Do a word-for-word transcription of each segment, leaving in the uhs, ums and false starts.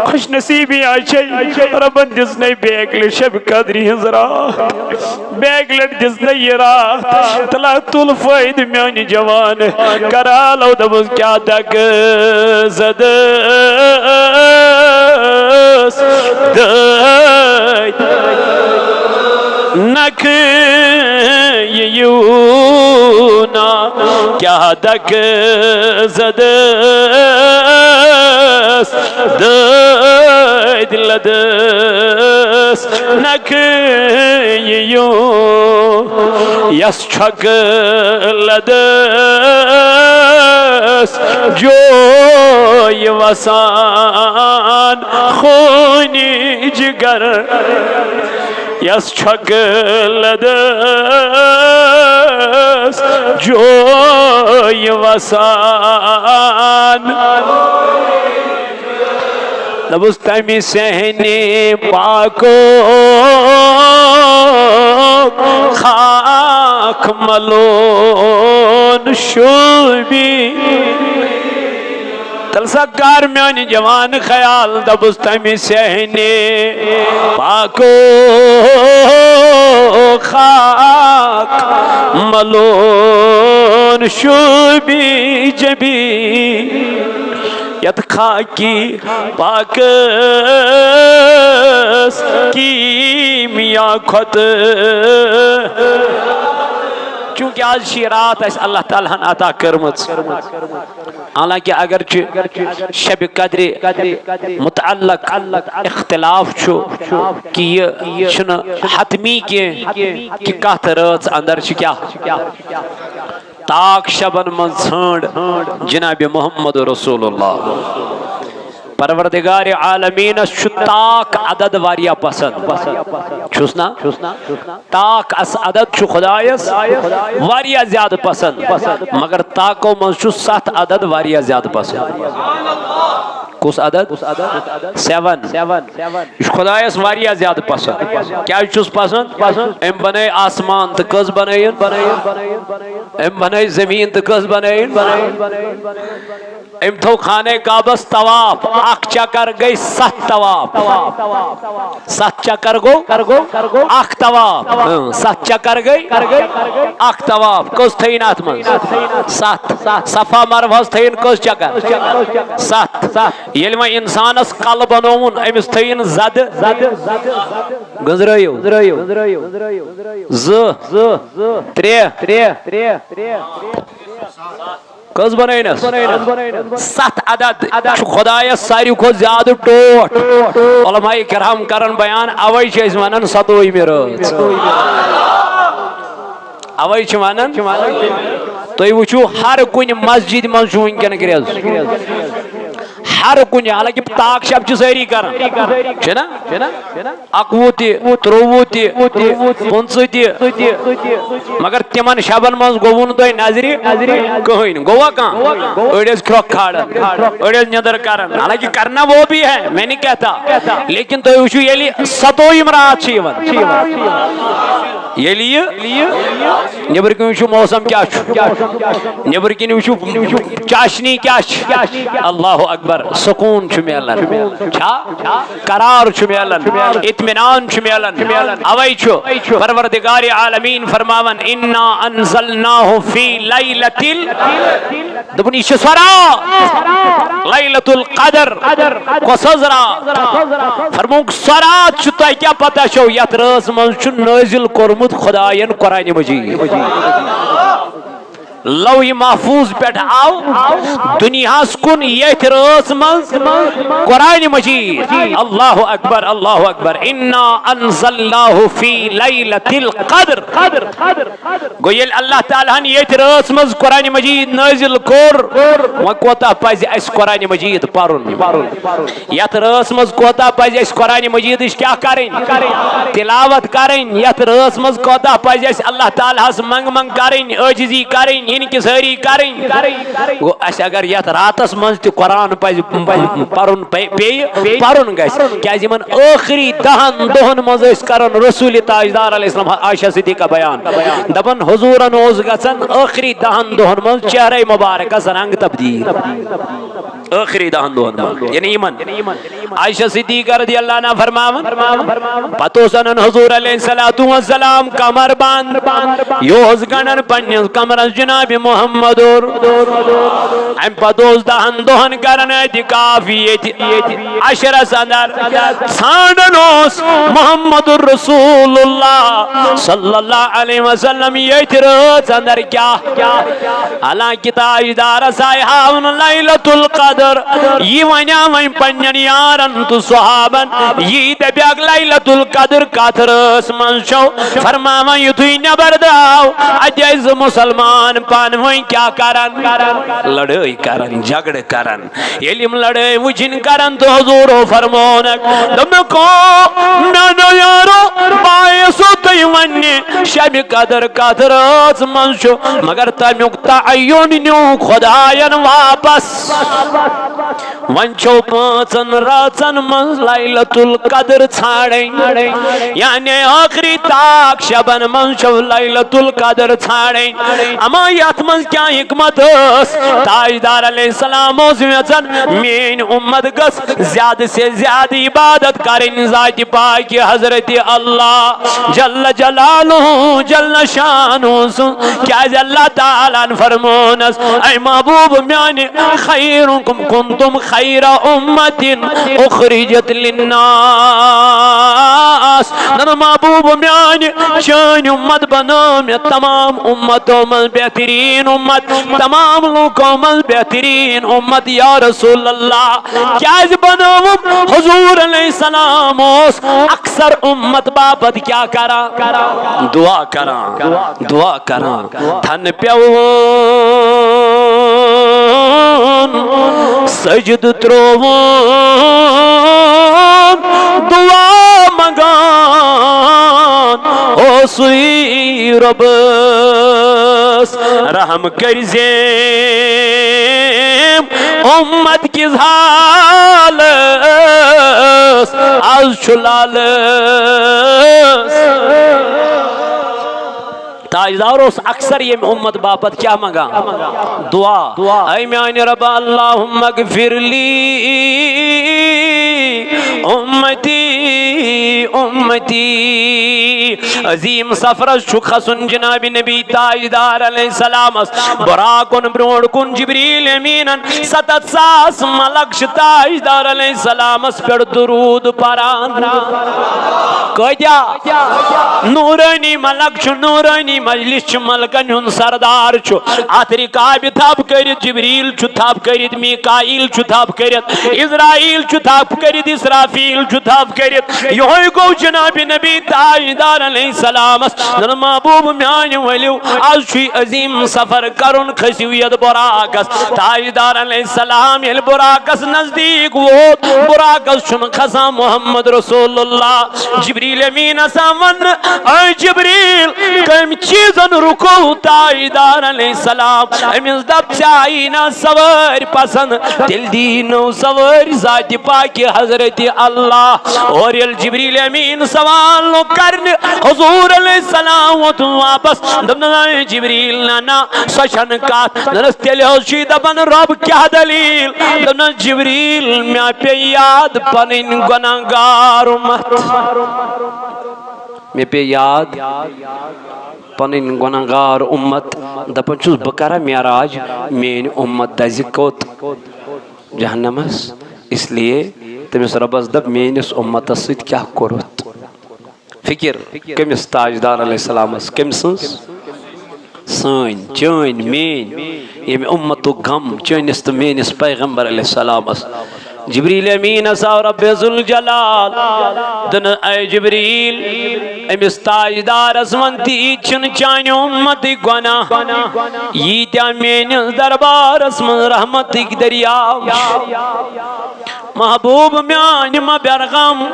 خوش نصیبی آ چھے، ربن دِژ نے بیٚیہِ اَکہِ لٹہِ شب قدری ہٕنٛز راتھ، بیٚیہِ اَکہِ لٹہِ دِژ نے یہِ راتھ۔ تلا تُل فٲیدٕ میانہِ جوان، کرالو دوٚپُس کیٛاہ دگ زدس دٲدۍ۔ نکھٕ یہِ یوٗنا کیٛاہ دگ زدس دٲدۍ لدس۔ نکھٕ یہِ یوٗ یس چھۄکہٕ لدس جوے وسان خوٗنی جگر۔ یس چھۄکہٕ لدس جوے وسان۔ دوٚپُس تَمہِ صحنہِ پاکو خاک ملون شوٗبی۔ تَلہٕ سا کر میانہِ جوان خیال، دوٚپُس تَمہِ صحنہِ پاکو خاک ملون شوٗبی جبی۔ یتھ خاکی پاکس کیمیا کھۄتہٕ۔ چونکہ آز چھِ یہِ راتھ اَسہِ اللہ تعالیٰ ہن عطا کٔرمٕژ، حالانکہ اگرچہ شب قدرِ متعلق اختلاف چھُ کہ یہِ چھُنہٕ حتمی کینٛہہ کہ کتھ رٲژ اندر چھِ کیٛاہ تاک شبن منٛز ژھانٛڈ جناب محمد رسول اللہ۔ پروردگار عالمینس چھُ تاک عدد واریاہ پسند۔ چھُس نا؟ تاک اس عدد چھُ خدایس واریاہ زیادٕ پسند، مگر تاکو منٛز چھُ ستھ عدد واریاہ زیادٕ پسند۔ کُس عدد؟ سیون۔ یہِ چھُ خدایس واریاہ زیادٕ پسند۔ کیٛازِ چھُس پسند؟ أمۍ بنٲے آسمان تہٕ کٔژ بنٲیِن؟ أمۍ بنٲے زٔمیٖن تہٕ کٔژ بنٲیِن؟ أمۍ تھوٚو خانہ کعبس طواف، اکھ چکر گٔے ستھ طواف۔ ستھ چکر گوٚو اکھ طواف۔ اۭں، ستھ چکر گٔے اکھ طواف۔ کٔژ تھٲیِن اتھ منٛز؟ ستھ۔ صفا مروہس تھٲیِن کٔژ چکر؟ ستھ۔ ییٚلہِ وۄنۍ انسانس کلہٕ بنووُن، أمِس تھٲیِن زدٕ۔ گٔنزرٲیِو۔ زٕ، ترٛےٚ۔ کٔژ بنٲوِنس؟ ستھ عدد چھُ خدایس ساروی کھۄتہٕ زیادٕ ٹوٹھ۔ علماء کرام کرن بیان، اوے چھِ أسۍ ونان ستووُہمہِ رٲژ۔ اوے چھِ ونان، تُہۍ وٕچھِو ہر کُنہِ مسجد منٛز چھُ وٕنکیٚن گرٛیٚز۔ ہر کُنہِ، حالانکہ تاک شب چھِ سٲری کران۔ چھِ نا؟ اکوُہ تہِ، ترٛوٚوُہ تہِ، پٕنٛژٕہ تہِ۔ مگر تِمن شبن منٛز گوٚوُ نہٕ تۄہہِ نظرِ کٕہٕنۍ۔ گوٚوا کانٛہہ؟ أڑۍ ٲسۍ کھرٛۄکھ کھالان، أڑۍ ٲسۍ نیٚدٕر کران۔ حالانکہ کرنا وہ بھی ہے، میں نہیں کہتا۔ لیکن تُہۍ وٕچھِو، ییٚلہِ ستووُہِم راتھ چھِ یِوان، ییٚلہِ یہِ نیٚبٕرۍ کِنۍ وٕچھِو موسم کیٛاہ چھُ، نیٚبٕرۍ کِنۍ وٕچھِو چاشنی کیٛاہ چھِ۔ اللہ اکبر، سکوٗن چھُ میلان۔ چھا؟ قرار چھُ میلان، اطمینان چھُ میلان۔ اوے چھُ پروردگار عالمین فرماوان، انا انزلناہ فی لیلۃ ال-، دوٚپُن، یہِ چھِ سۄ راتھ، لیلۃ القدر۔ کۄس حظ راتھ؟ فرمووُکھ، سۄ راتھ چھُ، تۄہہِ کیٛاہ پتہ چھو، یتھ رٲژ منٛز چھُ نٲزِل کوٚرمُت خدایَن قرآن مجید۔ لوح محفوظ پٮ۪ٹھ آو دُنیاہَس کُن ییٚتھۍ رٲژ منٛز قرآن مجید۔ اللہ اکبر، اللہ اکبر۔ انا انزلناہ فی لیلۃ القدر۔ گوٚو، ییٚلہِ اللہ تعالیٰ ہن ییٚتھۍ رٲژ منٛز قرآن مجید نٲزِل کوٚر، وۄنۍ کوتاہ پزِ اَسہِ قرآن مجید پرُن؟ یتھ رٲژ منٛز کوتاہ پزِ اَسہِ قرآن مجیدٕچ کیٛاہ کرٕنۍ؟ تلاوت کرٕنۍ۔ یتھ رٲژ منٛز کوتاہ پزِ اَسہِ اللہ تعالیٰ ہس منٛگہٕ منٛگ کرٕنۍ، عٲجزی کرٕنۍ، انکسٲری کرٕنۍ۔ گوٚو، اسہِ اگر یتھ راتس منٛز تہِ قرآن پزِ پرُن پے-، پیٚیہِ، پرُن گژھِ، کیازِ یِمن ٲخری دہن دۄہن منٛز ٲسۍ کران رسول تاجدار علیہ السلام عائشہ صدیقہ بیان، دپان حضورن اوس گژھان ٲخری دہن دۄہن منٛز چہرے مبارکس رنگ تبدیل۔ ٲخری دہن دۄہن منٛز، یعنی یِمن۔ عائشہ صدیقہ رضی اللہ عنہا فرماوان، پتہٕ اوس انان حضور علیہ الصلوۃ والسلام کمر بند، یہِ اوس گنڈان پننِس کمرس جناب محمد اور۔ امہِ پتہٕ اوس دہن دۄہن کران اعتکاف ییٚتہِ عشرس اندر، ژھانڈان اوس محمد رسول اللہ صلی اللہ علیہ وسلم ییٚتہِ رٲژ اندر کیٛاہ۔ حالانکہ تاجدارس آیہِ ہاونہٕ لیلۃ القدر۔ یہِ ونیٛا وۄنۍ پننٮ۪ن یارن تہٕ صحابن، یی دپیٛاکھ لیلۃ القدر کتھ رٲژ منٛز چھو؟ فرماوان یُتھُے نٮ۪بر درٛاو، اتہِ ٲسۍ زٕ مسلمان پانہٕ ؤنۍ کیٛاہ کران؟ لڑٲے کران، جھگڑٕ کران۔ ییٚلہِ یِم لڑٲے وٕچھِنۍ کرن تہٕ حضوٗرو فرمونکھ، دوٚپنکھ، "او میانیو یارو، بہٕ آیسو تۄہہِ وننہِ شبِ قدر کتھ رٲژ منٛز چھُ، مگر تمیُک تعین نیوٗ خداین واپس۔ وۄنۍ چھو پانٛژن رٲژن منٛز لیلۃ القدر ژھانڈٕنۍ، یعنی ٲخری طاق شبن منٛز چھو لیلۃ القدر ژھانڈٕنۍ۔" اما یتھ منٛز کیٛاہ حکمت ٲس؟ تاجدار علیہ السلام اوس یژھان میٲنۍ امت گٔژھ زیادٕ سے زیادٕ عبادت کرٕنۍ ذاتِ پاکِ حضرت اللہ جل جلالہ جل شانہ سُنٛد۔ کیازِ اللہ تعالیٰ ہن فرمونس، اے محبوب میانہِ، خیرکم کنتم خیر امت اخرجت للناس۔ نہ محبوب میانہِ، چٲنۍ امت بنٲو مےٚ تمام امتو منٛز بہترین امت، تمام لوٗکو منٛز بہترین امت۔ یا رسول اللہ، کیازِ بنٲوٕم؟ حضور علیہ السلام اوس اکثر امت باپتھ کیٛاہ کران؟ دعا کران، دعا کران۔ تھن پیوٚوُن، سجدٕ ترووُن، دعا منگان اوسُے رۄبس، رحم کٔرزیم امت کِس حالس، از چھُ لالس۔ تاجدار اوس اکثر ییٚمہِ امت باپتھ کیٛاہ منگان؟ دعا۔ اے میانہِ رۄبہ، اللہم اغفر لی امتی، امتی۔ عظیم سفرس چھُ کھسُن جناب نبی تاجدار علیہ السلامس۔ براقن برونٛٹھ کُن جبریل امینن ستتھ ساس ملک چھِ تاجدار علیہ السلامس پٮ۪ٹھ درود پران۔ کٲتیٛاہ؟ نورانی ملک چھُ، نورانی مجلس چھُ، ملکن ہُنٛد سردار چھُ۔ اتھ رکابہِ تھپھ کٔرِتھ جبریل چھُ تھپھ کٔرِتھ، میکائیل چھُ تھپھ کٔرِتھ، عزرائیل چھُ تھپھ کٔرِتھ، اسرافیل چھُ تھپھ کٔرِتھ۔ یِہوٚے گوٚو جناب نبی تاجدار علیہ السلامس۔ نہ محبوب میانہِ ؤلِو، از چھُے عظیم سفر کرُن، کھٔسِو یتھ براقس۔ تاجدار علیہ السلام ییٚلہِ براقس نزدیٖک ووت، براقس چھُنہٕ کھسان محمد رسول اللہ۔ جبریل امین آسان وننہٕ، اے جبریل، کٔمۍ چیٖزن رُکو تاجدار علیہ السلام؟ أمِس دپ، ژےٚ آیی نا سوٲرۍ پسند؟ تیٚلہِ دی نٔو سوٲرۍ ذاتِ پاکِ حضرت اللہ۔ اور ییٚلہِ جبریل امین سوال لوٚگ کرنہِ، حضور علیہ السلام ووٚتھُن واپس، دوٚپنس، اے جبریل، نہ، نہ، سۄ چھنہٕ کتھ۔ دوٚپنس، تیٚلہِ حظ چھُے دپان رۄب کیٛاہ دلیل؟ دوٚپنس، جبریل، مےٚ پیٚیہِ یاد پنٕنۍ گۄناہ گار امت۔ مےٚ پیٚیہِ یاد پنٕنۍ گۄناہ گار امت۔ دپان چھُس، بہٕ کرا معراج، میٲنۍ امت دزِ کوٚت؟ جہنمس۔ اس لیے تٔمِس رۄبس دپ، میٲنِس امتس سۭتۍ کیٛاہ کوٚرُتھ؟ فکر کٔمِس؟ تاجدار علیہ السلامس۔ کٔمۍ سٕنٛز؟ سٲنۍ، چٲنۍ، میٲنۍ، ییٚمہِ امتُک غم چٲنِس تہٕ میٲنِس پیغمبر علیہ السلامس۔ جبریل امینس آو رب ذوالجلال دن، اے جبریل، أمِس تاجدارس ون تہِ چھِنہٕ چانہِ اُمتٕکۍ گۄناہ، ییٖتیٛاہ میٲنِس دربارس منٛز رحمتٕکۍ دٔریاو چھِ۔ محبوب میانہِ، مہ بیر غم،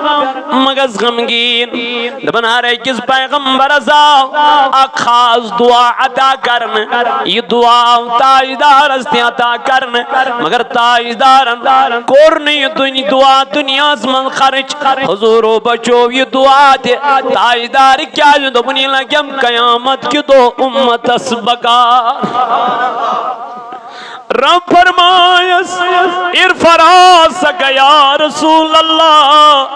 مہ گژھ غمگیٖن۔ دپان ہر أکِس پیغمبرس آو اکھ خاص دعا عطا کرنہٕ۔ یہِ دعا آو تاجدارس تہِ عطا کرنہٕ، مگر تاجدارن کوٚر نہٕ یہِ دُنۍ-، دعا دُنیاہس منٛز خرٕچ۔ حضورو بچو یہِ دعا تہِ۔ تاجدار کیازِ؟ دوٚپُن، یہِ لگٮ۪م قیامت کہِ دۄہ اُمتس بکار۔ رب فرمایس، "ارفع راسک یا رسول اللہ"،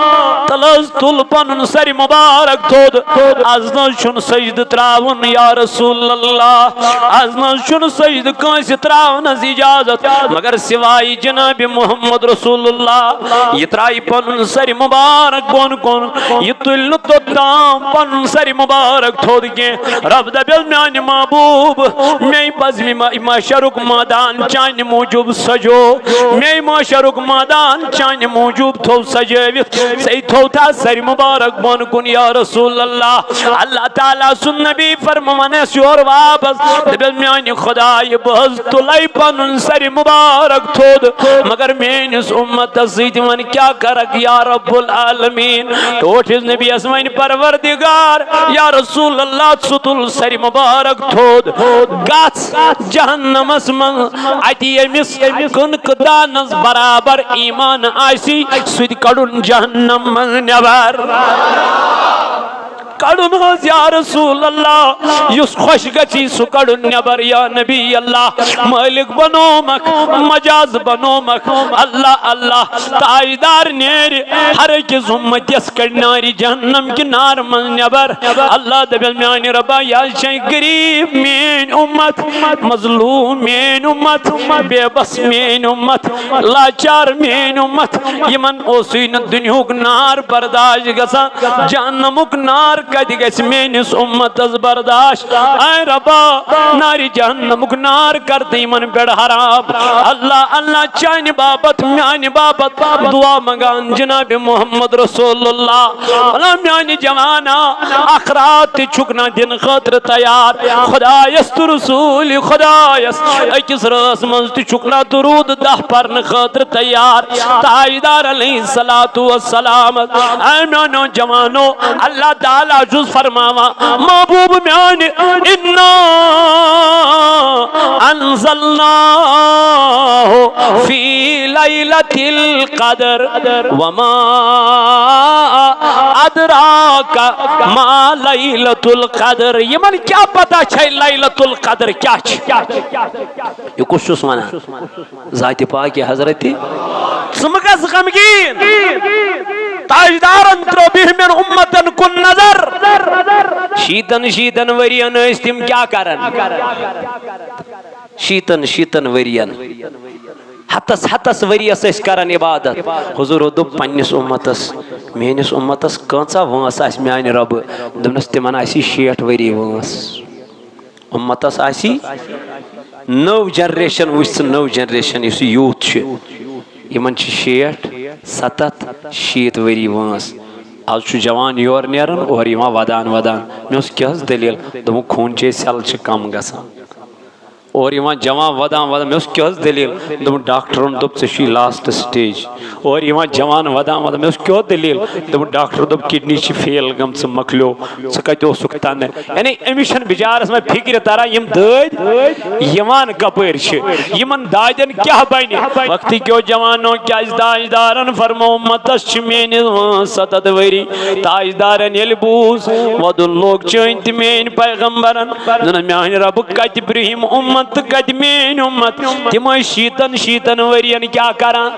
تل حظ، تُل پنُن سر مبارک تھوٚد۔ از نہ حظ چھُنہٕ سجدٕ تراوُن یا رسول اللہ، از نہ حظ چھُنہٕ سجدٕ کٲنٛسہِ تراونس اجازت مگر سوائے جناب محمد رسول اللہ۔ یہِ ترایہِ پنُن سر مبارک بۄن کُن، یہِ تُلہِ نہٕ توٚتام پنُن سر مبارک تھوٚد کینٛہہ۔ رب دپیس، میانہِ محبوب، مے بزمِ ما-، محشرُک مٲدان چانہِ موٗجوٗب سجو، مے محشرُک مٲدان چانہِ موٗجوٗب تھوٚو سجٲوِتھ، ژے تھوٚو تھا سر مبارک بۄن کُن یا رسول اللہ۔ اللہ تعالیٰ سُنٛد نبی فرماوان اَسہِ یورٕ واپس، دپیس، میانہِ خدایہِ، بہٕ حظ تُلے پنُن سر مبارک تھوٚد، مگر میٲنِس اُمتس سۭتۍ وۄنۍ کیٛاہ کرکھ یا رب العالمین؟ ٹوٹھِس نبیس وۄنۍ، پروردگار، یا رسول اللہ، ژٕ تُل سر مبارک تھوٚد، گژھ جہنمس منٛز، اتی ییٚمِس کٕنکہٕ دانس برابر ایمان آسی، سُہ تہِ کڑُن جہنم منٛز نٮ۪بر۔ کڑُن حظ یا رسول اللہ، یُس خۄش گژھی سُہ کڑُن نٮ۪بر یا نبی اللہ۔ مٲلِک بنومکھ، مجاز بنومکھ، اللہ اللہ۔ تاجدار نیرِ ہر أکِس اُمتِس کڑِ نارِ جہنم کہِ نارٕ منٛز نٮ۪بر۔ اللہ دپن، میانہِ ربا، یہِ حظ چھے غریب میٲنۍ اُمت، مظلوم میٲنۍ اُمت، بے بس میٲنۍ اُمت، لاچار میٲنۍ اُمت۔ یِمن اوسُے نہٕ دُنیہُک نار برداشت گژھان، جہنمُک نار کتہِ گژھِ میٲنِس اُمتس برداشت؟ اے ربا، نارِ جہنمُک نار کر تہٕ یِمن پٮ۪ٹھ حرام۔ اللہ اللہ، چانہِ باپتھ، میانہِ باپتھ دعا منگان جناب محمد رسول اللہ۔ ولا میانہِ جوانا، اکھ رات تہِ چھُکھ نہ دِنہٕ خٲطرٕ تیار۔ خدایس تہٕ رسول خدایس أکِس رٲژ منٛز تہِ چھُکھ نہ درود دہ پرنہٕ خٲطرٕ تیار۔ تاجدار علیہ الصلوۃ والسلام، اے میانیو جوانو، اللہ تعالیٰ چھُس فرماوان، محبوب میانہِ، انا انزلناہ فی لیلۃ القدر وما ادراک ما لیلۃ القدر۔ یِمن کیٛاہ پتہ چھے لیلۃ القدر کیٛاہ چھِ؟ یہِ کُس چھُس ونان؟ ذاتِ پاکِ حضرتِ۔ ژٕ مہ گژھ غمگیٖن۔ تاجدارن ترٲو بِہمٮ۪ن اُمتن کُن نظر۔ شیٖتن شیٖتن ؤرین ٲسۍ تِم کیٛاہ کران؟ شیٖتن شیٖتن ؤرین، ہتس ہتس ؤریس ٲسۍ کران عبادت۔ حضورو دوٚپ پننِس اُمتس، میٲنِس اُمتس کۭژاہ وٲنٛس آسہِ میانہِ ربہٕ؟ دوٚپنس، تِمن آسی شیٹھ ؤری وٲنٛس۔ اُمتس آسی نٔو جنریشن، وٕچھ ژٕ نٔو جنریشن، یُس یہِ یوٗتھ چھُ، یِمن چھِ شیٹھ، ستتھ، شیٖتھ ؤری وٲنٛس۔ از چھُ جوان یورٕ نیران، اورٕ یِوان ودان ودان۔ مےٚ اوس کیٛاہ حظ دٔلیٖل؟ دوٚپُن، خوٗنچے سیل چھِ کم گژھان۔ اورٕ یِوان جوان ودان ودان، مےٚ اوس کیٛاہ حظ دٔلیٖل؟ دوٚپُن، ڈاکٹرن دوٚپ، ژےٚ چھُے لاسٹ سٹیج۔ اورٕ یِوان جوان ودان ودان، مےٚ اوس کیٛاہ دٔلیٖل؟ دوٚپُن، ڈاکٹر دوٚپ، کڈنی چھِ فیل گٔمژٕ، مۄکلیو، ژٕ کتہِ اوسُکھ تنہٕ؟ یعنی أمِس چھَنہٕ بِچارس منٛز فِکرِ تران، یِم دٲدۍ یِوان کپٲرۍ چھِ، یِمن دادٮ۪ن کیٛاہ بنہِ؟ وقتہٕ کیو جوانو، کیٛازِ تاجدارن فرمو، اُمتس چھِ میٲنِس وٲنٛس ستتھ ؤری۔ تاجدارن ییٚلہِ بوٗز، وَدُن لوگ چٲنۍ تہِ میٲنۍ پیغمبرن۔ نہ، نہ، میانہِ ربہٕ کتہِ برٛہِم اُمت تہٕ کتہِ میٲنۍ اُمت؟ تِم ٲسۍ شیٖتن شیٖتن ؤرین کیٛاہ کران؟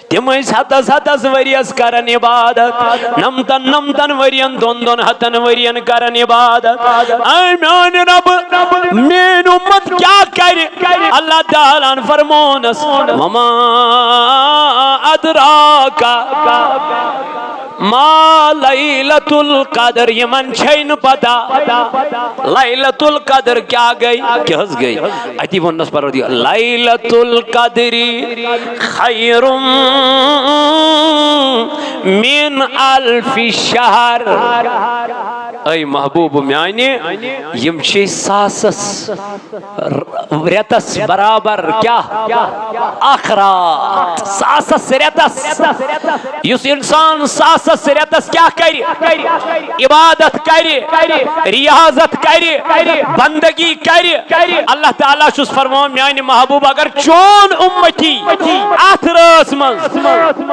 تِم ٲسۍ ہتس ہتس ؤریس کران عبادت، نمتن نمتن ؤرین، دۄن دۄن ہتن ؤرین کران عبادت۔ اے میانہِ ربہٕ، میٲنۍ اُمت کیٛاہ کرِ؟ اللہ تعالیٰ ہن فرمونس، وما ادراک ما لیلۃ القدر، یِمن چھے نہٕ پتہ لیلۃ القدر کیٛاہ گٔے، کیٛاہ حظ گٔے۔ اتی ووٚننس پروردگار، لیلۃ القدر خیر من الف شہر۔ اے محبوب میانہِ، یِم چھِ ساسس ر-، رٮ۪تس برابر کیٛاہ؟ اکھ راتھ۔ ساسس رٮ۪تس۔ یُس انسان ساسس رٮ۪تس کیٛاہ کرِ؟ عبادت کرِ، ریاضت کرِ، بندگی کرِ۔ اللہ تعالیٰ چھُس فرماوان، میانہِ محبوب، اگر چون امتی اتھ رٲژ منٛز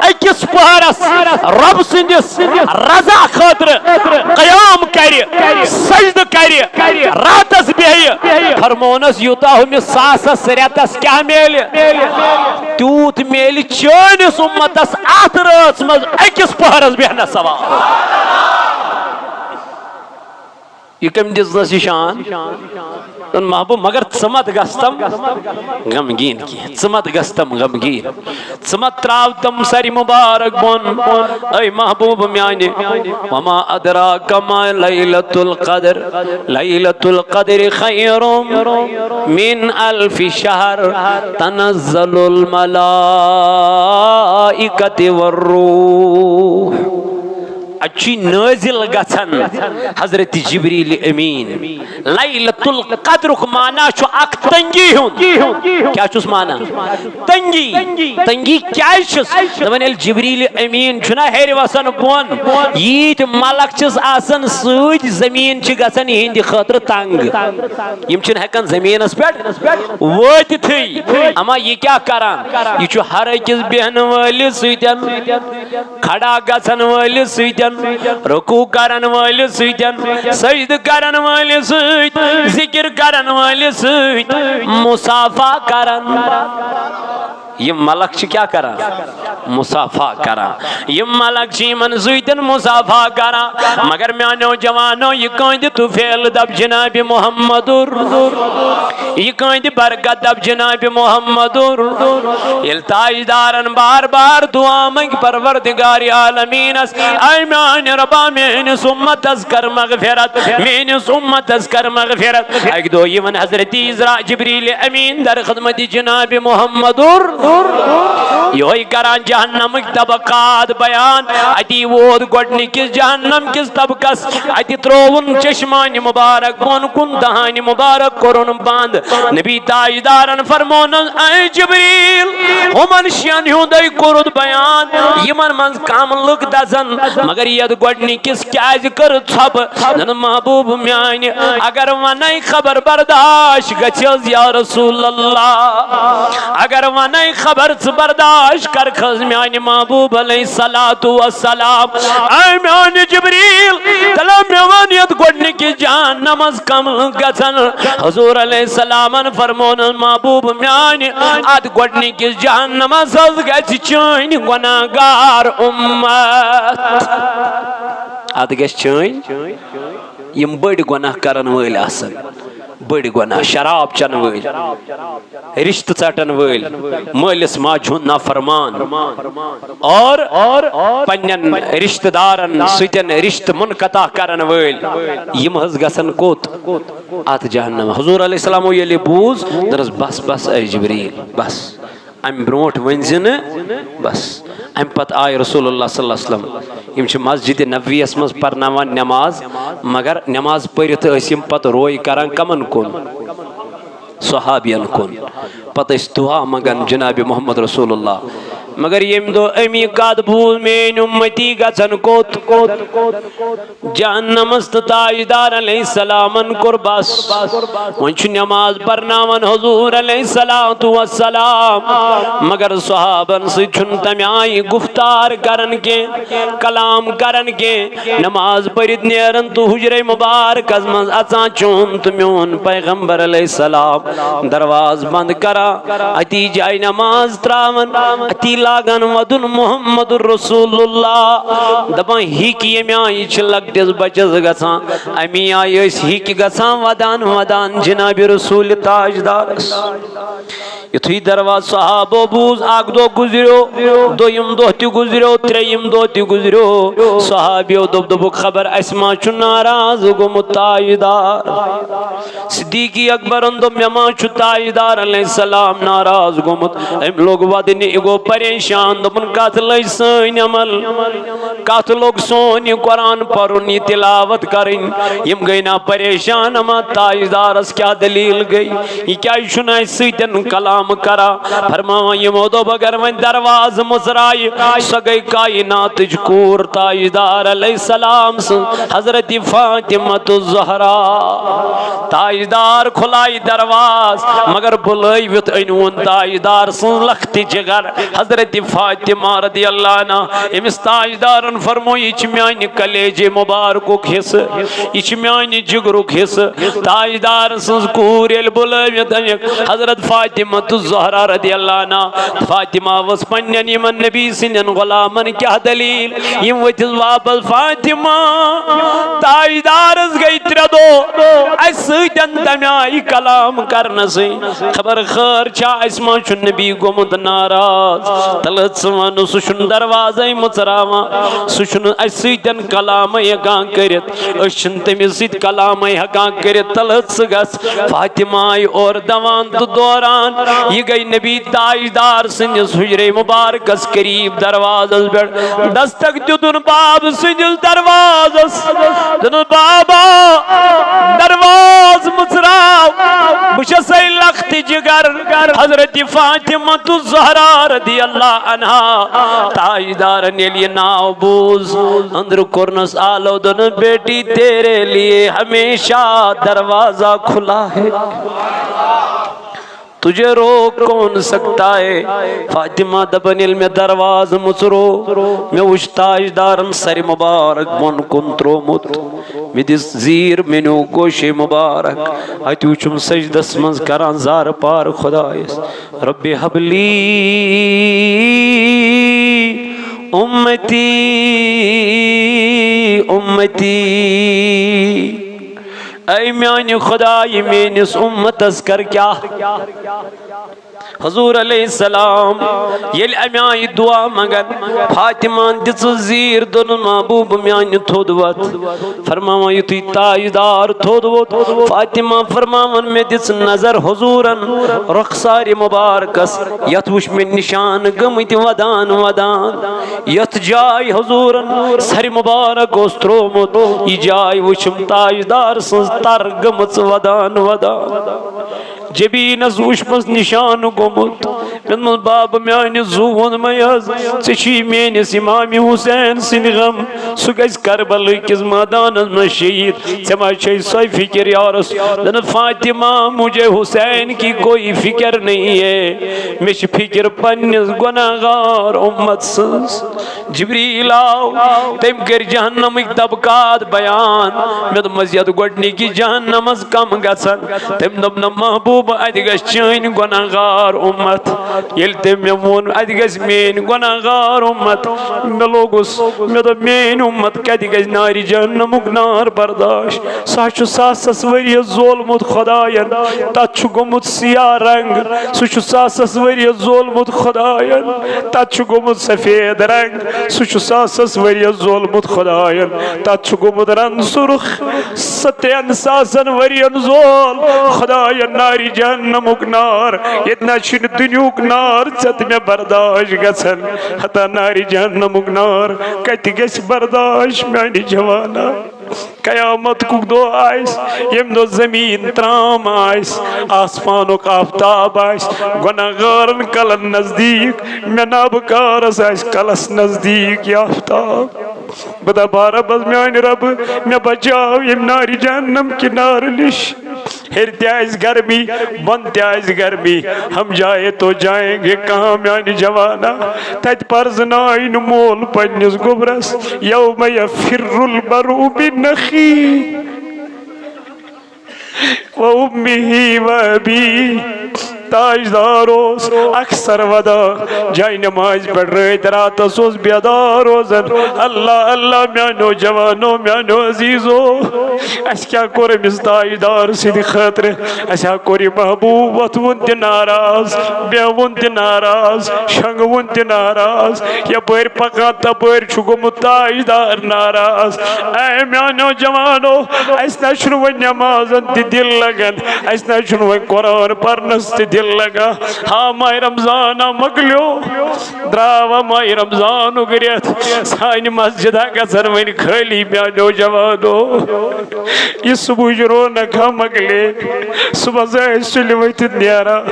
أکِس پہرس رب سٕنٛدِس رضا خٲطرٕ قیام کرِ، سجدٕ کرِ، راتس بیٚہہِ، فرمونس، یوٗتاہ ہُمِس ساسس رٮ۪تس کیٛاہ میلہِ؟ تیوٗت میلہِ چٲنِس اُمتس اتھ رٲژ منٛز أکِس پہرس بیٚہنس ثواب۔ یہِ کٔمۍ دِژنس یہِ شان؟ دوٚپُن، محبوب، مگر ژٕ مت گژھ تم غمگیٖن کینٛہہ، ژٕ مت گژھ تم غمگیٖن، ژٕ مت تراو تم سرِ مبارک بۄن۔ اے محبوب میانہِ، وما ادراک ما لیلۃ القدر، لیلۃ القدر خیر من الف شہر، تنزل الملائکۃ والروح۔ اتہِ چھُ نٲزِل گژھان حضرت جبریل امین۔ لیلۃ القدرُک معنی چھُ اکھ تنگی ہُنٛد۔ کیٛاہ چھُس معنی؟ تنگی۔ تنگی کیٛازِ چھُس؟ دپان، ییٚلہِ جبریل امین چھُنہ ہیٚرِ وسان بۄن، ییٖتۍ ملک چھِس آسان سۭتۍ، زٔمیٖن چھِ گژھان یِہنٛدِ خٲطرٕ تنگ۔ یِم چھِنہٕ ہٮ۪کان زٔمیٖنس پٮ۪ٹھ وٲتِتھٕے۔ اما یہِ کیٛاہ کران؟ یہِ چھُ ہر أکِس بیٚہنہٕ وٲلِس سۭتۍ، کھڑا گژھن وٲلِس سۭتۍ، رکوع کرن وٲلِس سۭتۍ، سجدٕ کرن وٲلِس سۭتۍ، ذکر کرن وٲلِس سۭتۍ مصافحہ کران۔ یِم ملک چھِ کیٛاہ کران؟ مصافحہ کران۔ یِم ملک چھِ یِمن سۭتۍ مصافحہ کران۔ مگر میانیو جوانو، یہِ کٕہٕنٛدِ طفیل دپ جناب محمد، یہِ کٕہٕنٛدِ برکت دپ جناب محمد۔ ییٚلہِ تاجدارن بار بار دعا منٛگۍ پروردگار عالمینس، اے میانہِ ربا، میٲنِس امتس کر مغفرت، میٲنِس امتس کر مغفرت۔ اکہِ دۄہ یِوان حضرت عزرا جبریل امین در خدمت جناب محمد۔ یہوے کران جہنمٕکۍ طبقات بیان۔ اتی ووت گۄڈنِکِس جہنم کِس طبقس، اتی ترووُن چشمانِ مبارک بۄن کُن، دہانِ مبارک کوٚرُن بند۔ نبی تاجدارن فرمونس، اے جبریل، ہُمن شین ہُنٛدے کوٚرُتھ بیان، یِمن منٛز کم لُکھ دزن، مگر یتھ گۄڈنِکِس کیازِ کٔر ژھۄپہٕ؟ نن محبوب میانہِ، اگر ونے خبر برداشت گژھِ حظ یا رسول اللہ، اگر ونے خبر ژٕ برداشت کرکھ حظ میانہِ محبوب علیہ الصلوۃ والسلام۔ اے میانہِ جبریل، تیٚلہِ مےٚ وَن یتھ گۄڈنِکِس جہنمس کم گژھن۔ حضور علیہ السلامن فرمونس، محبوب میانہِ، اتھ گۄڈنِکِس جہنمس حظ گژھِ چٲنۍ گناہگار امت۔ اتھ گژھِ چٲنۍ، یِم بٔڑۍ گۄناہ کرن وٲلۍ آسن، بٔڑۍ گۄناہ، شراب چٮ۪ن وٲلۍ، رشتہٕ ژٹن وٲلۍ، مٲلِس ماجہِ ہُنٛد نافرمان، اور پننٮ۪ن رشتہٕ دارن سۭتۍ رشتہٕ منقطع کرن وٲلۍ، یِم حظ گژھن کوٚت؟ اتھ جہنم۔ حضور علیہ السلام ییٚلہِ بوٗز، دوٚپنس، بس بس اے جبریل، بس۔ امہِ برونٹھ ؤنۍ زِ نہٕ بس۔ امہِ پتہٕ آے رسول اللہ صلی اللہ علیہ وسلم۔ یِم چھِ مسجد نبویس منٛز پرناوان نماز، مگر نماز پٔرِتھ ٲسۍ یِم پتہٕ روے کران کمن کُن؟ صحابین کُن۔ پتہٕ ٲسۍ دعا منگان جناب محمد رسول اللہ۔ مگر ییٚمہِ دۄہ امی کتھ بوٗز، میٲنۍ امتی گژھن کوٚت؟ جہنمس تہٕ تاجدار علیہ السلامن کوٚر بس۔ وۄنۍ چھُ نماز پرناوان حضور علیہ الصلوۃ والسلام، مگر صحابن سۭتۍ چھُنہٕ تمہِ آیہِ گفتار کران کینٛہہ، کلام کران کینٛہہ۔ نماز پٔرِتھ نیران تہٕ حجرے مبارکس منٛز اژان، چون تہٕ میون پیغمبر علیہ السلام دروازٕ بند کران۔ اتی جایہِ نماز تراوان، اتی لاگان ودُن محمد رسول اللہ۔ دپان، ہِکۍ ییٚمہِ آیہِ چھِ لۄکٹِس بچس گژھان، امی آیہِ ٲسۍ ہِکۍ گژھان ودان ودان جناب رسول تاجدارس۔ یُتھُے دروازٕ صحابو بوٗز، اکھ دۄہ گُزریو، دوٚیِم دۄہ تہِ گُزریو، ترٛیٚیِم دۄہ تہِ گُزریو۔ صحابیو دوٚپ، دوٚپُکھ، خبر اَسہِ ما چھُ ناراض گوٚمُت تاجدار؟ صدیقی اکبرن دوٚپ، مےٚ ما چھُ تاجدار علیہ السلام ناراض گوٚمُت؟ أمۍ لوٚگ ودنہِ، یہِ گوٚو پریشان، دوٚپُن، کتھ لٔج سٲنۍ عمل؟ کتھ لوٚگ سون یہِ قرآن پرُن، یہِ تلاوت کرٕنۍ؟ یِم گٔے نا پریشان، اما تاجدارس کیٛاہ دلیل گٔے؟ یہِ کیٛازِ چھُنہٕ اَسہِ سۭتۍ کلام کران؟ فرماوان یِمو دوٚپ، اگر وۄنۍ دروازٕ مُژرایہِ، سۄ گٔے کائناتٕچ کوٗر تاجدار علیہ السلام سٕنٛز، حضرت فاطمہ الزہرا۔ تاجدار کھُلایہِ دروازٕ، مگر بُلٲوِتھ أنۍ وُن تاجدار سٕنٛز لخت جگر حضرت فاطمہ رضی اللہ عنہا۔ أمِس تاجدارن فرموو، یہِ چھِ میانہِ کلیجہِ مبارکُک حصہٕ، یہِ چھِ میانہِ جگرُک حصہٕ۔ تاجدار سٕنٛز کوٗر ییٚلہِ بُلٲوِتھ أنِکھ حضرت فاطمہ الزہرا رضی اللہ عنہا، فاطمہ ؤژھ پننٮ۪ن یِمن نبی سٕنٛدٮ۪ن غلامن، کیٛاہ دلیل؟ یِم ؤتھِس واپس، فاطمہ، تاجدارس گٔے ترٛےٚ دۄہ اَسہِ سۭتٮ۪ن تَمہِ آیہِ کلام کرنسٕے۔ خبر خٲر چھا، اَسہِ ما چھُ نبی گوٚمُت ناراض؟ تلہٕ ژٕ وَنُن، سُہ چھُنہٕ دروازے مُژراوان، سُہ چھُنہٕ اَسہِ سۭتٮ۪ن کلامے ہٮ۪کان کٔرِتھ، أسۍ چھِنہٕ تٔمِس سۭتۍ کلامے ہٮ۪کان کٔرِتھ۔ تلہٕ ژٕ گژھ۔ فاطمہ آیہِ اورٕ دوان تہٕ دوران، یہِ گٔے نبی تاجدار سٕنٛدِس حجرے مبارکس قریب، دروازس پٮ۪ٹھ دستک دیُتُن باب سٕنٛدِس دروازس، دوٚپُن، بابا، دروازٕ مُژراو، بہٕ چھسے لخت جگر حضرت فاطمہ الزہرا رضی اللہ عنہا۔ تاجدارن ییٚلہِ یہِ ناو بوٗز، أنٛدرٕ کوٚرنس آلو، دوٚپُن، بیٹی، تیرے لیے ہمیشہ دروازہ کھلا ہے، تجھے روک کون سکتا ہے؟ فاطمہ دپان، ییٚلہِ مےٚ دروازٕ مُژروو، مےٚ وُچھ تاجدارن سرِ مبارک بۄن کُن تروومُت، مےٚ دِژ زیٖر، مےٚ نیوٗ گوشے مبارک، اتہِ وُچھُم سجدس منٛز کران زارٕ پار خۄدایس، رب حبلی امتی، امتی۔ اے میانہِ خدایہِ، میٲنِس اُمتس کر کیٛاہ؟ حضور علیہ السلام ییٚلہِ امہِ آیہِ دعا منگن، فاطمہ دِژٕس زیٖر، دوٚپُن، محبوب میانہِ، تھوٚد وۄتھ۔ فرماوان، یُتھُے تاجدار تھوٚد ووٚتھ، فاطمہ فرماوان، مےٚ دِژ نظر حضوٗرن رخسارِ مبارکس، یتھ وُچھ مےٚ نشان گٔمٕتۍ ودان ودان۔ یتھ جایہِ حضوٗرن سرِ مبارک اوس تروومُت، یہِ جاے وُچھُم تاجدار سٕنٛز تر گٔمٕژ ودان ودان۔ جبیٖنس وُچھمس نشان گوٚمُت۔ مےٚ دوٚپمس، بابہٕ میانہِ، زُو ووٚن مےٚ حظ، ژےٚ چھُے میٲنِس امام حسین سٕنٛدِ غم، سُہ گژھِ کربلہٕ کِس مٲدانس منٛز شہیٖد۔ ژےٚ ما چھے سۄے فکر یا رسول؟ دوٚپُن، فاطمہ، مجھے حسین کی کوئی فکر نہیں ہے، مےٚ چھِ فکر پننِس گۄناہگار اُمت سٕنٛز۔ جبریل آو، تٔمۍ کٔرۍ جہنمٕکۍ طبقات بیان۔ مےٚ دوٚپمس، یتھ گۄڈنِکہِ جہنمس کم گژھن؟ تٔمۍ دوٚپ، نہ محبوب، اتہِ گژھِ چٲنۍ گۄناہگار اُمت۔ ییٚلہِ تٔمۍ مےٚ ووٚن، اتہِ گژھِ میٲنۍ گۄناہگار اُمت، مےٚ لوٚگُس، مےٚ دوٚپ، میٲنۍ اُمت کتہِ گژھِ نارِ جہنمُک نار برداش؟ سُہ ہا چھُ ساسس ؤرۍیَس زولمُت خۄداین، تتھ چھُ گوٚمُت سیاہ رنگ۔ سُہ چھُ ساسس ؤرۍیَس زولمُت خۄداین، تتھ چھُ گوٚمُت سفید رنگ۔ سُہ چھُ ساسس ؤرۍیَس زولمُت خۄداین، تتھ چھُ گوٚمُت رن سُرخ۔ سُہ ترٛٮ۪ن ساسن ؤرۍین زول خۄداین نارِ جہنمُک نار۔ ییٚتہِ نہ چھُنہٕ دُنیہُک نار ژےٚ تہٕ مےٚ برداش گژھان، ہتا نارِ جہنمُک نار کتہِ گژھِ برداش میانہِ جوانا؟ قیامت کُک دۄہ آسہِ، ییٚمہِ دۄہ زٔمیٖن ترٛام آسہِ، آسمانُک آفتاب آسہِ گۄناہگارن کلن نزدیٖک، مےٚ نابکارس آسہِ کلس نزدیٖک یہِ آفتاب۔ بہٕ دپہٕ رۄبس، میانہِ رۄبہٕ، مےٚ بچاو ییٚمہِ نارِ جہنم کہِ نارٕ نِش۔ ہیٚرِ تہِ آسہِ گرمی، بۄن تہِ آسہِ گرمی، ہم جائے تو جائیں گے کہاں میانہِ جوانا۔ تتہِ پرزناوِ نہٕ مول پننِس گوٚبرس، یوم یفر المرء من اخیہ و امہ و ابیہ۔ تاجدار اوس اکثر ودان جاے نمازِ پٮ۪ٹھ رٲتۍ راتس اوس بیدار روزان۔ اللہ اللہ میانیو جوانو، میانیو عزیزو، اسہِ کیٛاہ کوٚر أمِس تاجدار سٕنٛدِ خٲطرٕ؟ اسہِ ہا کوٚر یہِ محبوب وۄتھوُن تہِ ناراض، بیہوُن تہِ ناراض، شۄنٛگوُن تہِ ناراض، یپٲرۍ پکان تپٲرۍ چھُ گوٚمُت تاجدار ناراض۔ اے میانیو جوانو، اسہِ نہ چھُنہٕ وۄنۍ نمازن تہِ دِل لگان، اسہِ نہ چھُنہٕ وۄنۍ قرآن پرنس تہِ دِل لگان۔ ہا ماہِ رمضان آ مۄکلیو، درٛاو آ ماہِ رمضانُک رٮ۪تھ، سانہِ مسجدہ گژھن وۄنۍ خٲلی میانیو جوانو۔ یہِ صبحٕچ رونق ہا مۄکلے، صبحس ٲسۍ سُلہِ ؤتھِتھ نیران،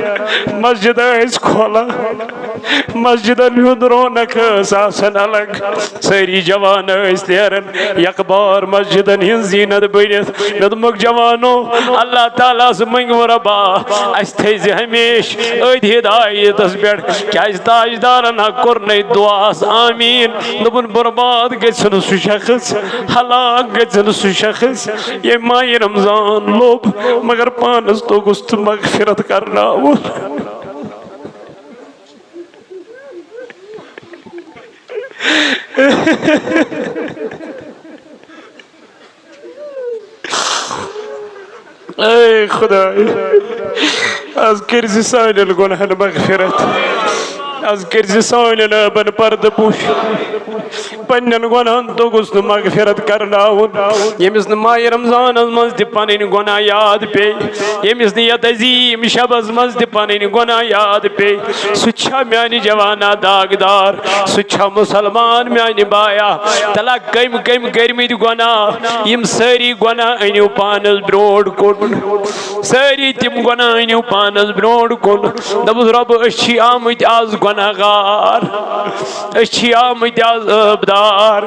مسجد ٲسۍ کھولان۔ مسجدن ہُنٛد رونق ٲس آسان الگ۔ سٲری جوان ٲسۍ نیران، یکبار مسجدن ہٕنٛز زیٖنت بٔنِتھ۔ مےٚ دوٚپمَکھ، جوانو، اللہ تعالیٰ ہس مٔنٛگِو رۄبا، اسہِ تھٲیزِ ہمیشہِ أتھۍ ہدایتس پٮ۪ٹھ، کیازِ تاجدارن ہا کوٚرنَے دُعاہس آمیٖن۔ دوٚپُن، برباد گژھِ نہٕ سُہ شخص، ہلاک گژھِ نہٕ سُہ شخص، ییٚمۍ ماہِ رمضان لوٚب، مگر پانس توٚگُس تہٕ مغفرت کرناوُن۔ اے خدایا، از کٔرزِ سانٮ۪ن گۄنہن مغفرت، از کٔرزِ سانٮ۪ن عٲبن پردٕ پوش۔ پننٮ۪ن گۄنہن توٚگُس نہٕ مغفرت کرناوُن۔ ییٚمِس نہٕ ماہِ رمضانس منٛز تہِ پنٕنۍ گۄناہ یاد پیٚیہِ، ییٚمِس نہٕ یتھ عظیٖم شبس منٛز تہِ پنٕنۍ گۄناہ یاد پیٚیہِ، سُہ تہِ چھا میانہِ جوانا داغدار؟ سُہ تہِ چھا مسلمان میانہِ بایا؟ تلا کٔمۍ کٔمۍ کٔرمٕتۍ گۄناہ؟ یِم سٲری گۄناہ أنِو پانس برونٛٹھ کُن، سٲری تِم گۄناہ أنِو پانس برونٛٹھ کُن۔ دوٚپُس، رۄب، أسۍ چھِ آمٕتۍ از گۄناہ گار، أسۍ چھِ آمٕتۍ از عٲبدار،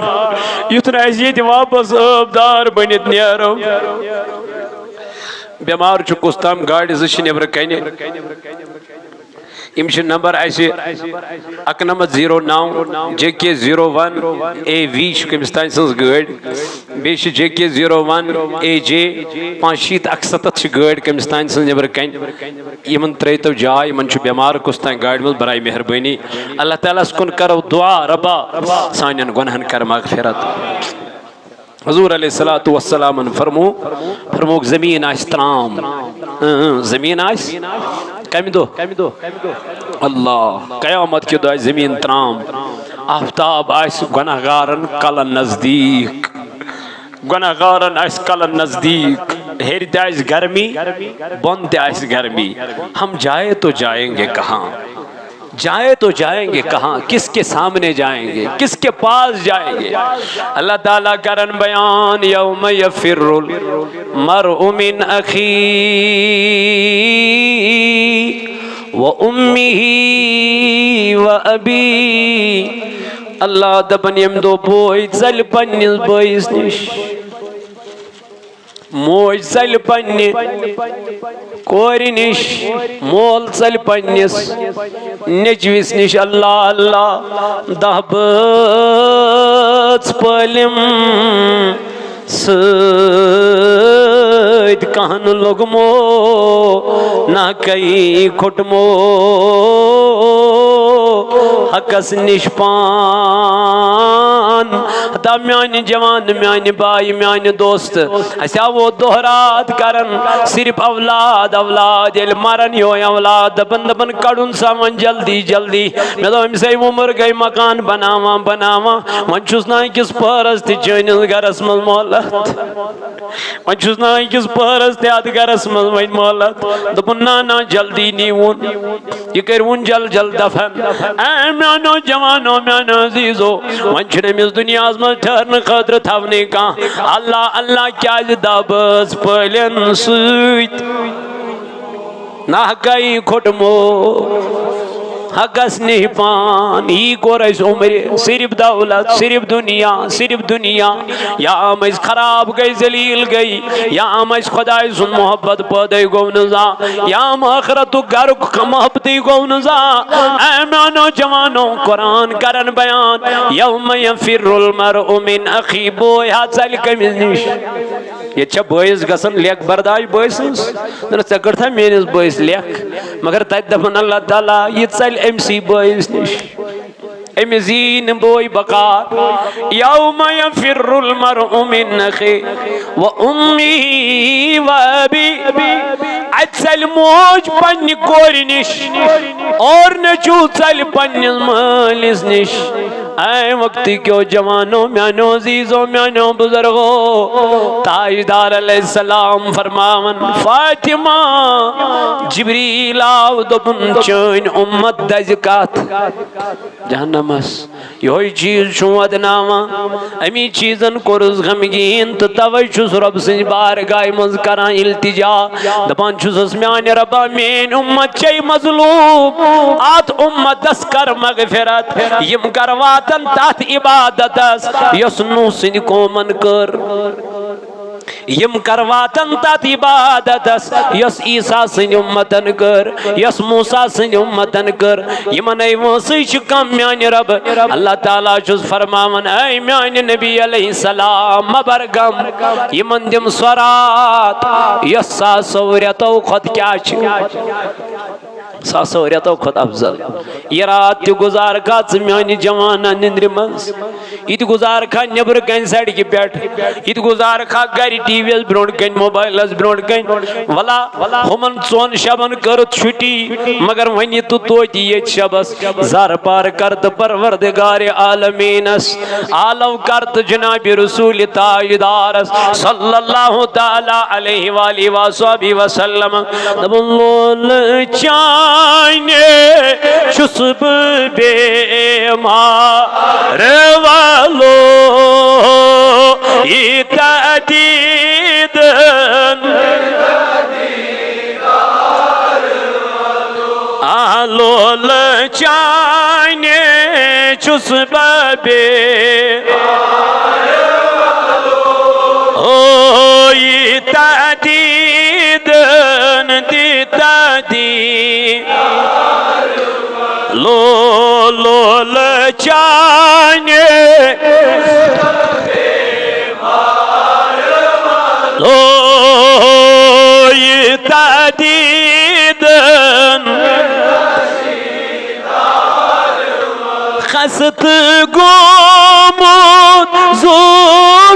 یُتھ نہٕ اَسہِ ییٚتہِ واپس عٲبدار بٔنِتھ نیرو۔ بٮ۪مار چھُ کُس تام، گاڑِ زٕ چھِ نیٚبرٕ کنہِ۔ یِم چھِ نمبر اَسہِ اَکہٕ نَمَتھ زیٖرو نَو، J K zero one A V چھُ کٔمِس تانۍ سٕنٛز گٲڑۍ۔ بیٚیہِ چھِ J K zero one A J پانٛژھ شیٖتھ اَکسَتَتھ چھِ گٲڑۍ کٔمِس تانۍ سٕنٛز نیٚبرٕ کَنہِ۔ یِمَن ترٛٲیتو جاے، یِمَن چھُ بٮ۪مار کُس تانۍ گاڑِ منٛز، برایہِ مہربٲنی۔ اللہ تعالیٰ ہَس کُن کَرو دُعا، رۄبا، سانٮ۪ن گۄناہَن کَر مغفرت۔ حضور علیہ الصلوۃ والسلامن فرمو، فرموک، زمین آسہِ ترام۔ اۭں، اۭں، زمین آسہِ کمہِ دۄہ؟ اللہ، قیامت کہِ دۄہ آسہِ زمین ترام۔ آفتاب آسہِ گۄناہگارن کلن نزدیٖک۔ گۄناہگارن آسہِ کلن نزدیٖک۔ ہیٚرِ تہِ آسہِ گرمی، بۄن تہِ آسہِ گرمی۔ ہم جائے تو جائیں گے کہاں؟ جائے تو جائیں گے کہاں؟ کس کے سامنے جائیں گے؟ کس کے پاس جائیں گے؟ اللہ تعالیٰ کرن بیان، یوم یفر المرء من اخی و امی و ابی۔ اللہ دپن، ییٚمہِ دۄہ بوے ژلہِ پننِس بٲیِس نِش۔ موج ژلہِ پننہِ کورِ نِش، مول ژلہِ پننِس نیٚچوِس نِش۔ اللہ اللہ، دَہ بٲژ پٲلِم سۭتۍ کہن لوٚگمو، نہ کئی کھوٚٹمو حقس نِش پان۔ ہتا میانہِ جوان، میانہِ باے، میانہِ دوست، اسہِ آو دۄہ راتھ کران صرف اولاد، اولاد۔ ییٚلہِ مران یِہوے اولاد، دپان، دپان، کڑُن سا وۄنۍ جلدی، جلدی۔ مےٚ دوٚپ، أمِس ہے عمر گٔے مکان بناوان، بناوان، وۄنۍ چھُس نہٕ أکِس پٔہرس تہِ چٲنِس گرس منٛز مۄہلت۔ وۄنۍ چھُس نہٕ أکِس پٔہرس تہِ اتھ گرس منٛز وۄنۍ مۄہلت۔ دوٚپُن، نہ، نہ، جلدی نیٖوُن۔ یہِ کٔرۍوُن جل جل دفن۔ اے میانیو جوانو، میانیو عزیزو، وۄنۍ چھُنہٕ أمِس دُنیاہس منٛز ٹھہرنہٕ خٲطرٕ تھاونٕے کانٛہہ۔ اللہ اللہ کیازِ دَہ بٲژ پٲلٮ۪ن سۭتۍ نہ کئی کھوٚٹمو حقس نِش پان۔ یی کوٚر اَسہِ عمرِ، صرف دولت، صرف دُنیا، صرف دُنیا۔ یا آم أسۍ خراب گٔے، ذلیل گٔے، یا آم اَسہِ خداے سُنٛد محبت پٲدے گوٚو نہٕ زانٛہہ، یا آم ٲخرتُک گرُک محبتٕے گوٚو نہٕ زانٛہہ۔ اے میانیو جوانو، قرآن کرن بیان، یوم یفر المرء من اخی، بوے ہا ژلہِ کٔمِس نِش؟ ییٚتہِ چھا بٲیِس گژھان لیکھ برداش بٲے سٕنٛز؟ نہ، ژےٚ کٔرتھا میٲنِس بٲیِس لیکھ؟ مگر تَتہِ دَپان اللہ تعالیٰ، یہِ ژَلہِ أمۍ سٕے بٲیِس نِش۔ أمِس یی نہٕ بوے بکار۔ یوم یفر المرء من اخیہ و امیہ و ابیہ۔ اَتہِ ژَلہِ موج پننہِ کورِ نِش اور نیٚچوٗ ژَلہِ پننِس مٲلِس نِش۔ اے وقت کیو جوانو، میانیو عزیزو، میانیو بزرگو، تاجدار علیہ السلام فرماوان، فاطمہ، جبریل آو، دوٚپُن، چٲنۍ اُمت دَزِ کتھ؟ جہنمس۔ یہوے چیز چھُ ودناوان۔ امی چیزن کوٚرُس غمگیٖن تہٕ توے چھُس رۄب سٕنٛزِ بارگاہہِ منٛز کران التجا۔ دپان چھُسس، میانہِ رۄبا، میٲنۍ اُمت چھے مظلوم، اتھ اُمتس کر مغفرت۔ یِم کر واتن تتھ عبادتس یۄس نوح سٕنٛدِ قومن کٔر۔ یِم کر واتن تتھ عبادتس یۄس عیسیٰ سٕنٛدِ اُمتن کٔر، یۄس موسیٰ سٕنٛدِ اُمتن کٔر۔ یِمنے وٲنٛسٕے چھِ کم، میانہِ رۄب۔ اللہ تعالیٰ چھُس فرماوان، اے میانہِ نبی علیہ السلام، مہ بر غم، یِمن دِم سۄ راتھ یۄس ساسو رٮ۪تو کھۄتہٕ کیٛاہ چھِ؟ ساسو رٮ۪تو کھۄتہٕ افضل۔ یہِ راتھ تہِ گُزار کھا ژٕ میانہِ جوانہ نِندرِ منٛز، یہِ تہِ گُزار کھا نیبرٕ کنہِ سڑکہِ پٮ۪ٹھ، یہِ تہِ گُزار کھا گرِ ٹی وی یس برونٛٹھ کنہِ، موبایلس برونٛٹھ کنہِ۔ ولا ہُمن ژۄن شبن کٔرٕتھ چھُٹی، مگر وۄنۍ یہِ تہٕ توتہِ ییٚتہِ شبس زر پار کر تہٕ پروردگار عالمینس آلو کر تہٕ جناب رسول تاجدارس صلی اللہ تعالیٰ علیہ وآلہ وصحبہ وسلم۔ دپُن، لولہٕ چانہِ چھُس بہٕ بیمار، والو ییٖتیٛاہ دیٖدن۔ آ، لولہٕ چانہِ چھُس بہٕ بے۔ او، ییٖتیٛاہ دیٖدن، تیٖتیٛاہ دیٖد۔ لو، لولہٕ چانہِ۔ لو، ییٖتیٛاہ دیٖدن۔ خستہٕ گوٚمُت زُو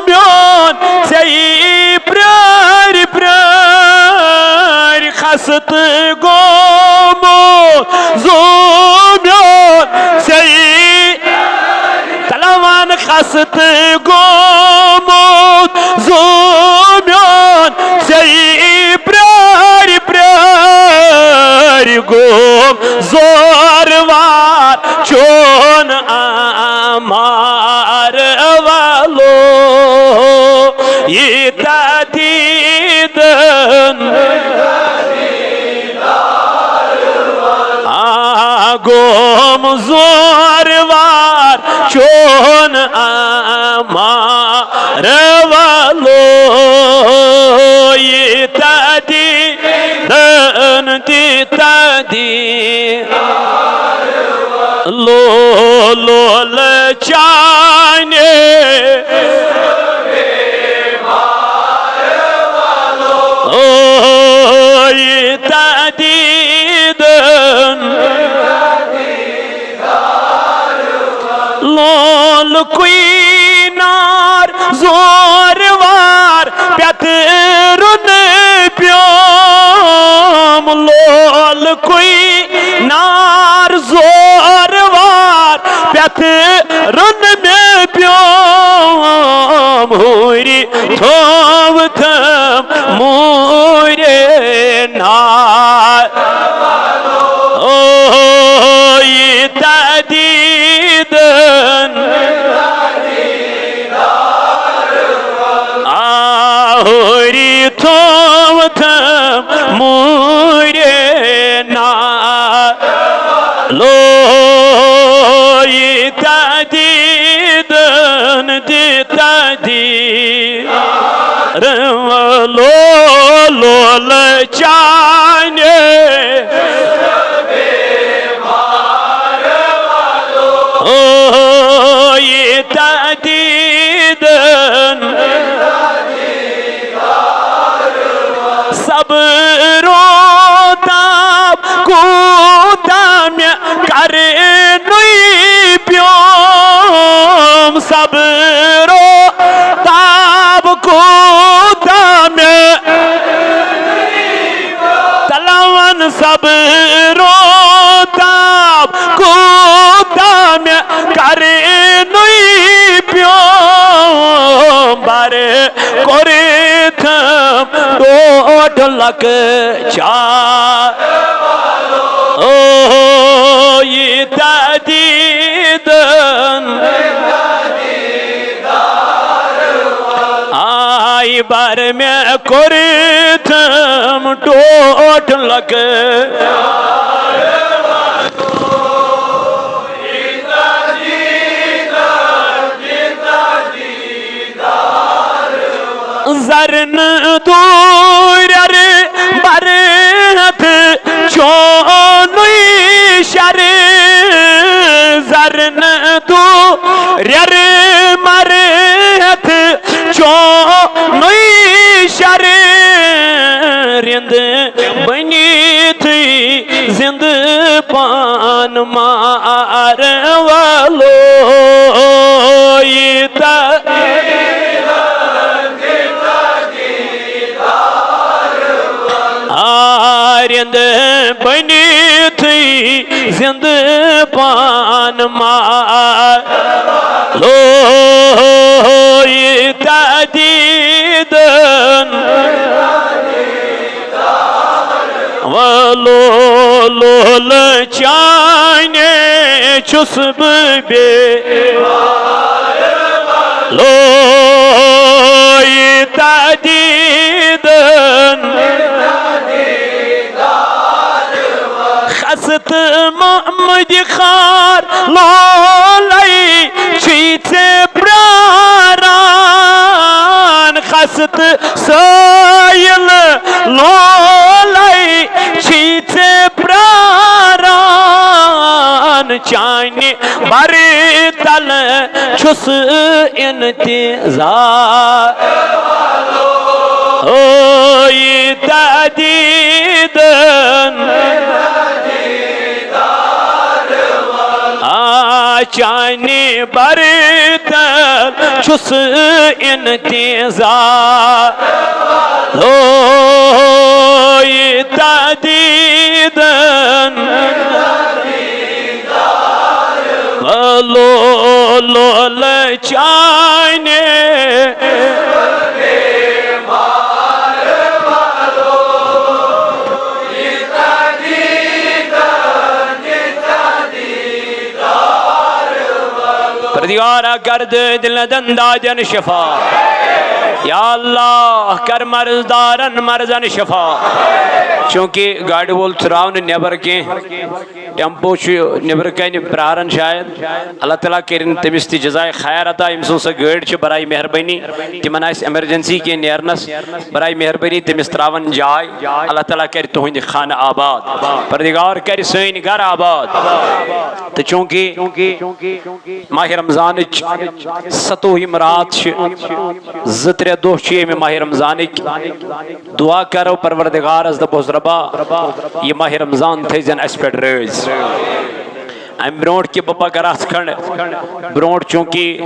میون ژےٚ یی پرٛارِ پرٛارِ۔ خستہٕ گوٚمُت زُو میون ژےٚ یی تلوان۔ خستہٕ گوٚمُت زُو میون ژےٚ یی پرٛارِ پرٛارِ۔ گوٚم زورٕ وار چون آمار، والو ییٖتیٛاہ دیٖدن۔ آ، گوٚم زورٕ وار چون آمار، والو ییٖتیٛاہ دیٖدن، تیٖتیٛاہ دیٖد۔ لو، لولہٕ چانہِ۔ او، ییٖتیٛاہ دیٖدن۔ لولہٕ کُے نار زورٕ وار پٮ۪تہٕ رُنہٕ پیوم۔ لولہٕ کُے نار زورٕ وار پٮ۪تہٕ رُنہٕ مےٚ پیوم۔ ہُرِ تھوٚو تھم موٗرِ نار۔ او، ییٖتیٛاہ دیٖدن۔ آ، ہُرِ تھوٚو تھم موٗرِ نار۔ لو، ییٖتیٛاہ دیٖدن، تیٖتیٛاہ دیٖد۔ رم لو، لولہٕ چانہِ۔ او، ییٖتیٛاہ دیٖدن۔ کوٗتاہ مےٚ کرنُے پیوم صبر و تاب، کوٗتاہ مےٚ تلون صبر و تاب، کوٗتاہ مےٚ کرنُے پیوم بر کوٚرتھم ڈوڈ لۄکچار۔ او، یہِ تدیٖدن آی بر مےٚ کوٚرتھم ڈوڈ لۄکچار۔ زرن دورر برہت چونُے شر، زرن دورر مرہت چونُے شر، رند بنیتھٕے زندٕ پان مار ولو۔ یہِ تہ آرند بنیتھٕے زندٕ پان مار لوی تدیٖدن۔ ولو لولہٕ چانہِ چھُس بہٕ بے لوی تدیٖدن۔ خست محمد خار لولے چھی ژے پراران، خست سٲیِل لولے چھی ژے پراران، چانہِ بر تل چھُس انتظار۔ ہوئی تدیٖدن۔ آ، چانہِ بر تل چھُس انتظار۔ ہوئی تدیٖدن۔ لولہٕ چانہِ۔ پروردگارا، کر دے دل دندادن شفا۔ یا اللہ، کر مرض دارن مرضن شفا۔ چونکہ گاڑِ وول ژراو نہٕ نٮ۪بر کینٛہہ، ٹیمپو چھُ نٮ۪برٕ کنہِ پراران شاید۔ اللہ تعالیٰ کٔرِن تٔمِس تہِ جزائے خیر عطا، ییٚمۍ سٕنٛز سۄ گٲڑۍ چھِ، برائے مہربٲنی تِمن آسہِ ایمرجنسی کینٛہہ نیرنس، برائے مہربٲنی تٔمِس ترٛاوان جاے۔ اللہ تعالیٰ کَرِ تُہٕنٛدِ خانہٕ آباد۔ پروردگار کَرِ سٲنۍ گَرٕ آباد۔ تہٕ چوٗنٛکہِ ماہِ رمضانٕچ ستووُہِم رات چھِ، زٕ ترٛےٚ دۄہ چھِ ییٚمہِ ماہِ رمضانٕکۍ۔ دُعا کَرو پروردگارَس، دَپوس، رۄبا، یہِ ماہِ رمضان تھٲیزٮ۪ن اَسہِ پٮ۪ٹھ رٲضۍ۔ اَمہِ برونٛٹھ کہِ بہٕ پَکہٕ رَژھ کھنٛڈ برونٛٹھ، چوٗنٛکہِ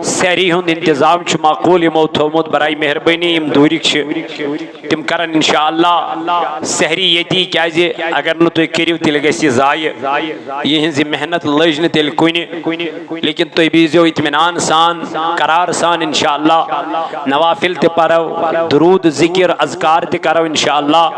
سحری ہُنٛد انتظام چھُ معقول یِمو تھوٚومُت، برائے مہربٲنی یِم دوٗرِکۍ چھِ، تِم کَرَن انشاءاللہ سحری ییٚتی، کیٛازِ اگر نہٕ تُہۍ کٔرِو، تیٚلہِ گژھِ یہِ ضایع۔ یِہٕنٛز یہِ محنت لٔج نہٕ تیٚلہِ کُنہِ، لیکن تُہۍ بیٖزیو اطمینان سان، قرار سان انشاءاللہ۔ نوافل تہِ پَرو، درود، ذکر، اذکار تہِ کَرو انشاءاللہ۔